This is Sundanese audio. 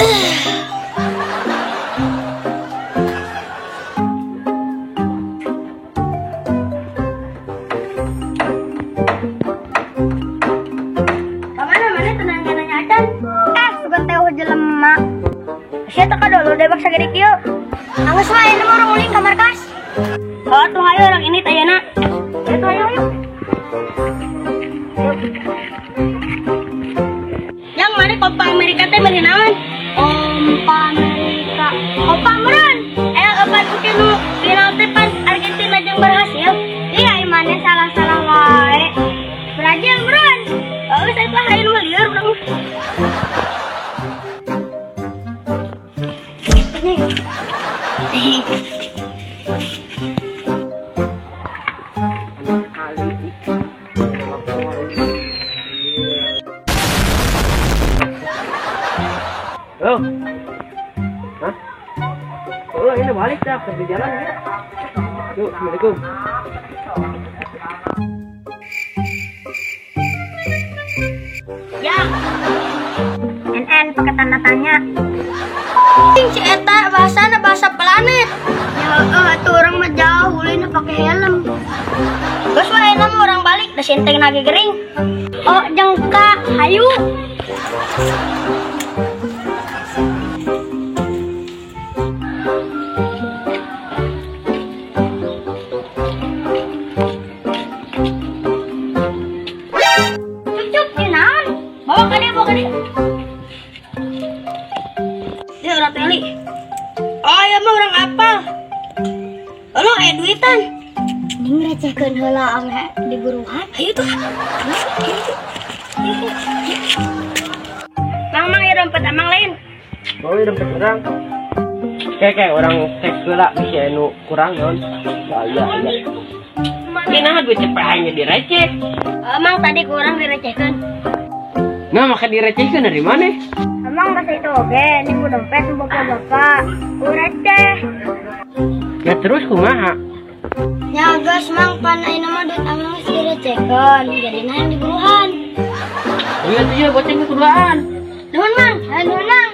Kamana mana tenang nanya acan? Sugan teh jelema. Sia teh kadolo debak sagede kieu. Anggeus wae ayeuna mah urang ulin ka markas. Oh, tuh hayu orang ini teh ayeuna. Ayo tuh hayu. Yang mana Copa Amerika teh meuli naon? Copa Amerika. Copa meureun. Opat engke nu final teh pan Argentina jeung berhasil. Iya, imane salah-salah wae. Brazil meureun. Oh, geus atuh hayu nu lieur urang. Halo. Hah? Oh, ini balik dah ke jalan ya. Yuk, assalamualaikum. Ya. NN pakai tanda tanya. Si eta bahasana bahasa planet. Ya atuh urang mah jauh ulin pakai helm. Geus wae ayeuna mah urang balik da senteng nage gering. Oh, jengka, hayu. Cup, cup, naon? Bawa ka dieu, bawa ka dieu. Dia orang teli. Oh, ya mah orang apal. Lo aya duitan. Ning recehkeun heula ameh di buruhan. Hayu tuh. Mang, mang ya dompet amang lain. Oh, ya dompet orang. Kayak orang cek heula bisi anu kurang naon. Ya, ya, ya. Ini duit cepet aja direceh. Emang tadi kurang direcehkeun. Nah, maka direcehkeun dari mana? Emang bahasa itu oke, ini bu dompet bapak-bapak. Receh. Ya terus kumaha? Ya geus mang pan ayeuna mah duit amang geus direcehkeun, jadina yang diburuhan. Iya tuh ya goceng keduaan. Nuhun mang, nuhun mang.